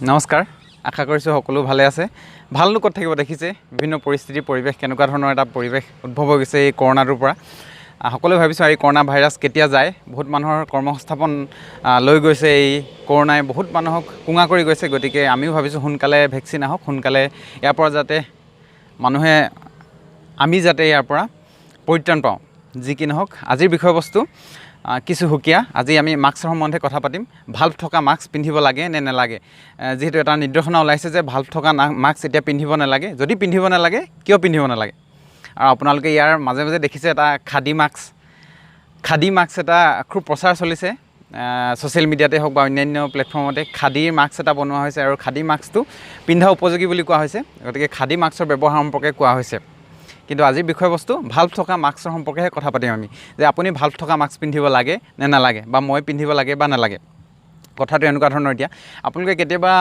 নমস্কাৰ, আশা কৰিছোঁ সকলো ভালে আছে। ভালনো ক'ত থাকিব, দেখিছে বিভিন্ন পৰিস্থিতি, পৰিৱেশ কেনেকুৱা ধৰণৰ এটা পৰিৱেশ উদ্ভৱ হৈ গৈছে এই কৰোণাটোৰ পৰা। সকলোৱে ভাবিছোঁ এই কৰোণা ভাইৰাছ কেতিয়া যায়। বহুত মানুহৰ কৰ্মসংস্থাপন লৈ গৈছে এই কৰোণাই, বহুত মানুহক কোঙা কৰি গৈছে। গতিকে আমিও ভাবিছোঁ সোনকালে ভেকচিন আহক, সোনকালে ইয়াৰ পৰা যাতে মানুহে, আমি যাতে ইয়াৰ পৰা পৰিত্ৰাণ পাওঁ। যি কি নহওক, আজিৰ বিষয়বস্তু কিছু সুকীয়া। আজি আমি মাস্কৰ সম্বন্ধে কথা পাতিম। ভাল্ভ থকা মাস্ক পিন্ধিব লাগে নে নালাগে? যিহেতু এটা নিৰ্দেশনা ওলাইছে যে ভাল্ভ থকা মাস্ক এতিয়া পিন্ধিব নালাগে। যদি পিন্ধিব নালাগে, কিয় পিন্ধিব নালাগে? আৰু আপোনালোকে ইয়াৰ মাজে মাজে দেখিছে এটা খাদী মাস্ক, খাদী মাস্ক এটা খুব প্ৰচাৰ চলিছে ছ'চিয়েল মিডিয়াতে হওক বা অন্যান্য প্লেটফৰ্মতে। খাদীৰ মাস্ক এটা বনোৱা হৈছে আৰু খাদী মাস্কটো পিন্ধা উপযোগী বুলি কোৱা হৈছে। গতিকে খাদী মাস্কৰ ব্যৱহাৰ সম্পৰ্কে কোৱা হৈছে। কিন্তু আজিৰ বিষয়বস্তু ভাল্ভ থকা মাস্কৰ সম্পৰ্কেহে কথা পাতিম আমি, যে আপুনি ভাল্ভ থকা মাস্ক পিন্ধিব লাগে নে নালাগে, বা মই পিন্ধিব লাগে বা নালাগে। কথাটো এনেকুৱা ধৰণৰ। এতিয়া আপোনালোকে কেতিয়াবা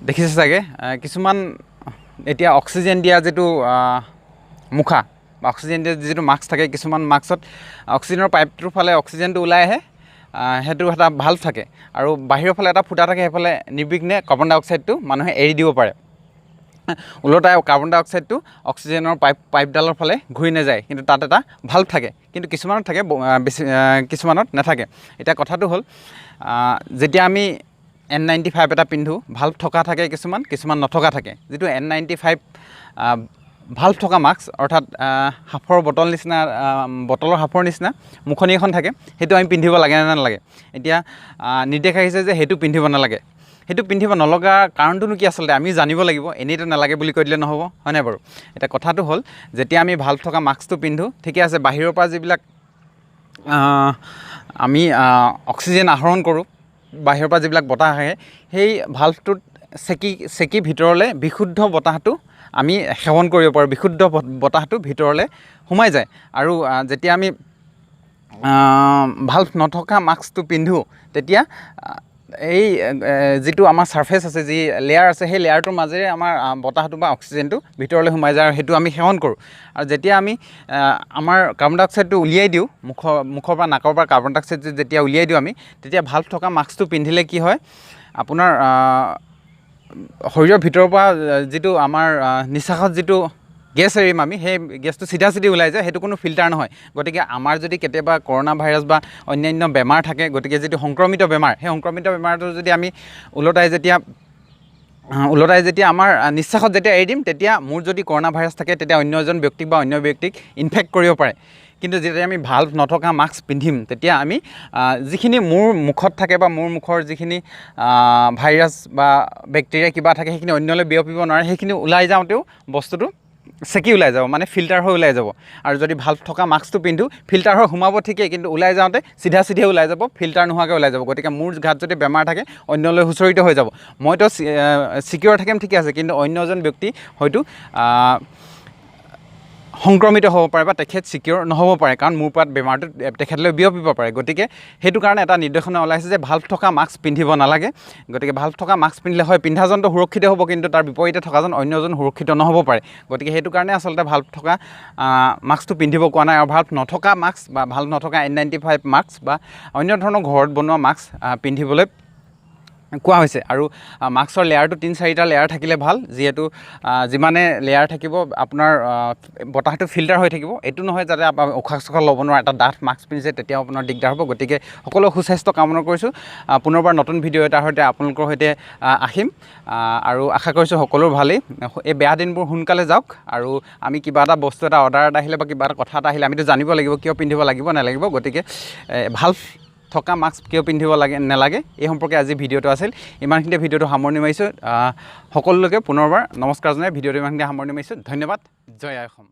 দেখিছে চাগে, কিছুমান এতিয়া অক্সিজেন দিয়া যিটো মুখা বা অক্সিজেন দিয়া যিটো মাস্ক থাকে, কিছুমান মাস্কত অক্সিজেনৰ পাইপটোৰ ফালে অক্সিজেনটো ওলাই আহে, সেইটো এটা ভাল্ভ থাকে আৰু বাহিৰৰ ফালে এটা ফুটা থাকে, সেইফালে নিৰ্বিঘ্নে কাৰ্বন ডাই অক্সাইডটো মানুহে এৰি দিব পাৰে। ওলোটাই কাৰ্বন ডাই অক্সাইডটো অক্সিজেনৰ পাইপডালৰ ফালে ঘূৰি নাযায়, কিন্তু তাত এটা ভাল্ভ থাকে। কিন্তু কিছুমানত থাকে, বেছি কিছুমানত নাথাকে। এতিয়া কথাটো হ'ল, যেতিয়া আমি এন 95 এটা পিন্ধোঁ, ভাল্ভ থকা থাকে কিছুমান, কিছুমান নথকা থাকে। যিটো এন 95 ভাল্ভ থকা মাস্ক, অৰ্থাৎ সাফৰ বটল নিচিনা, বটলৰ সাফৰ নিচিনা মুখনি এখন থাকে, সেইটো আমি পিন্ধিব লাগে নে নালাগে? এতিয়া নিৰ্দেশ আহিছে যে সেইটো পিন্ধিব নালাগে। সেইটো পিন্ধিব নলগা কাৰণটোনো কি আচলতে আমি জানিব লাগিব। এনেইতো নালাগে বুলি কৈ দিলে নহ'ব, হয় নাই বাৰু? এতিয়া কথাটো হ'ল, যেতিয়া আমি ভাল্ভ থকা মাস্কটো পিন্ধোঁ, ঠিকে আছে, বাহিৰৰ পৰা যিবিলাক আমি অক্সিজেন আহৰণ কৰোঁ, বাহিৰৰ পৰা যিবিলাক বতাহ আহে, সেই ভাল্ভটোত চেকি চেকি ভিতৰলৈ বিশুদ্ধ বতাহটো আমি সেৱন কৰিব পাৰোঁ। বিশুদ্ধ বতাহটো ভিতৰলৈ সোমাই যায়। আৰু যেতিয়া আমি ভাল্ভ নথকা মাস্কটো পিন্ধোঁ, তেতিয়া এই যিটো আমাৰ ছাৰ্ফেচ আছে, যি লেয়াৰ আছে, সেই লেয়াৰটোৰ মাজেৰে আমাৰ বতাহটো বা অক্সিজেনটো ভিতৰলৈ সোমাই যায় আৰু সেইটো আমি সেৱন কৰোঁ। আৰু যেতিয়া আমি আমাৰ কাৰ্বন ডাই অক্সাইডটো উলিয়াই দিওঁ, মুখৰ পৰা, নাকৰ পৰা কাৰ্বন ডাই অক্সাইড যেতিয়া উলিয়াই দিওঁ আমি, তেতিয়া ভাল্ভ থকা মাস্কটো পিন্ধিলে কি হয়, আপোনাৰ শৰীৰৰ ভিতৰৰ পৰা যিটো আমাৰ নিশ্বাসত যিটো গেছ এৰিম আমি, সেই গেছটো চিধা চিধি ওলাই যায়, সেইটো কোনো ফিল্টাৰ নহয়। গতিকে আমাৰ যদি কেতিয়াবা কৰোণা ভাইৰাছ বা অন্যান্য বেমাৰ থাকে, গতিকে যিটো সংক্ৰমিত বেমাৰ, সেই সংক্ৰমিত বেমাৰটো যদি আমি ওলটাই যেতিয়া আমাৰ নিশ্বাসত যেতিয়া এৰি দিম, তেতিয়া মোৰ যদি কৰোণা ভাইৰাছ থাকে, তেতিয়া অন্য এজন ব্যক্তিক বা অন্য ব্যক্তিক ইনফেক্ট কৰিব পাৰে। কিন্তু যেতিয়া আমি ভাল্ভ নথকা মাস্ক পিন্ধিম, তেতিয়া আমি যিখিনি মোৰ মুখত থাকে বা মোৰ মুখৰ যিখিনি ভাইৰাছ বা বেক্টেৰিয়া কিবা থাকে, সেইখিনি অন্যলৈ বিয়পিব নোৱাৰে। সেইখিনি ওলাই যাওঁতেও বস্তুটো চেকি ওলাই যাব, মানে ফিল্টাৰ হৈ ওলাই যাব। আৰু যদি ভাল্ভ থকা মাস্কটো পিন্ধোঁ, ফিল্টাৰ হৈ সোমাব ঠিকেই, কিন্তু ওলাই যাওঁতে চিধা চিধি ওলাই যাব, ফিল্টাৰ নোহোৱাকৈ ওলাই যাব। গতিকে মোৰ গাত যদি বেমাৰ থাকে, অন্যলৈ সুচৰিত হৈ যাব। মইতো ছিকিয়ৰ থাকিম, ঠিকে আছে, কিন্তু অন্য এজন ব্যক্তি হয়তো সংক্ৰমিত হ'ব পাৰে বা তেখেত ছিকিয়ৰ নহ'ব পাৰে, কাৰণ মোৰ পৰা বেমাৰটো তেখেতলৈ বিয়পিব পাৰে। গতিকে সেইটো কাৰণে এটা নিৰ্দেশনা ওলাইছে যে ভাল্ভ থকা মাস্ক পিন্ধিব নালাগে। গতিকে ভাল্ভ থকা মাস্ক পিন্ধিলে হয় পিন্ধাজনটো সুৰক্ষিত হ'ব, কিন্তু তাৰ বিপৰীতে থকাজন অন্যজন সুৰক্ষিত নহ'ব পাৰে। গতিকে সেইটো কাৰণে আচলতে ভাল্ভ থকা মাস্কটো পিন্ধিব কোৱা নাই। আৰু ভাল্ভ নথকা মাস্ক বা ভাল্ভ নথকা এন 95 মাস্ক বা অন্য ধৰণৰ ঘৰত বনোৱা মাস্ক পিন্ধিবলৈ কোৱা হৈছে। আৰু মাস্কৰ লেয়াৰটো তিনি চাৰিটা লেয়াৰ থাকিলে ভাল, যিহেতু যিমানে লেয়াৰ থাকিব, আপোনাৰ বতাহটো ফিল্টাৰ হৈ থাকিব। এইটো নহয় যাতে আপুনি উশাহ চুশাহ ল'ব নোৱাৰে, এটা ডাঠ মাস্ক পিন্ধিছে, তেতিয়াও আপোনাৰ দিগদাৰ হ'ব। গতিকে সকলো সুস্বাস্থ্য কামনা কৰিছোঁ। পুনৰবাৰ নতুন ভিডিঅ' এটাৰ সৈতে আপোনালোকৰ সৈতে আহিম আৰু আশা কৰিছোঁ সকলো ভালেই। এই বেয়া দিনবোৰ সোনকালে যাওক। আৰু আমি কিবা এটা বস্তু এটা অৰ্ডাৰ এটা আহিলে বা কিবা এটা কথা এটা আহিলে আমিতো জানিব লাগিব কিয় পিন্ধিব লাগিব নালাগিব। গতিকে ভাল থকা মাস্ক কিয় পিন্ধিব লাগে নালাগে, এই সম্পৰ্কে আজি ভিডিঅ'টো আছিল। ইমানখিনিতে ভিডিঅ'টো সামৰণি মাৰিছোঁ। সকলোলৈকে পুনৰবাৰ নমস্কাৰ জনাই ভিডিঅ'টো ইমানখিনিতে সামৰণি মাৰিছোঁ। ধন্যবাদ। জয় আই অসম।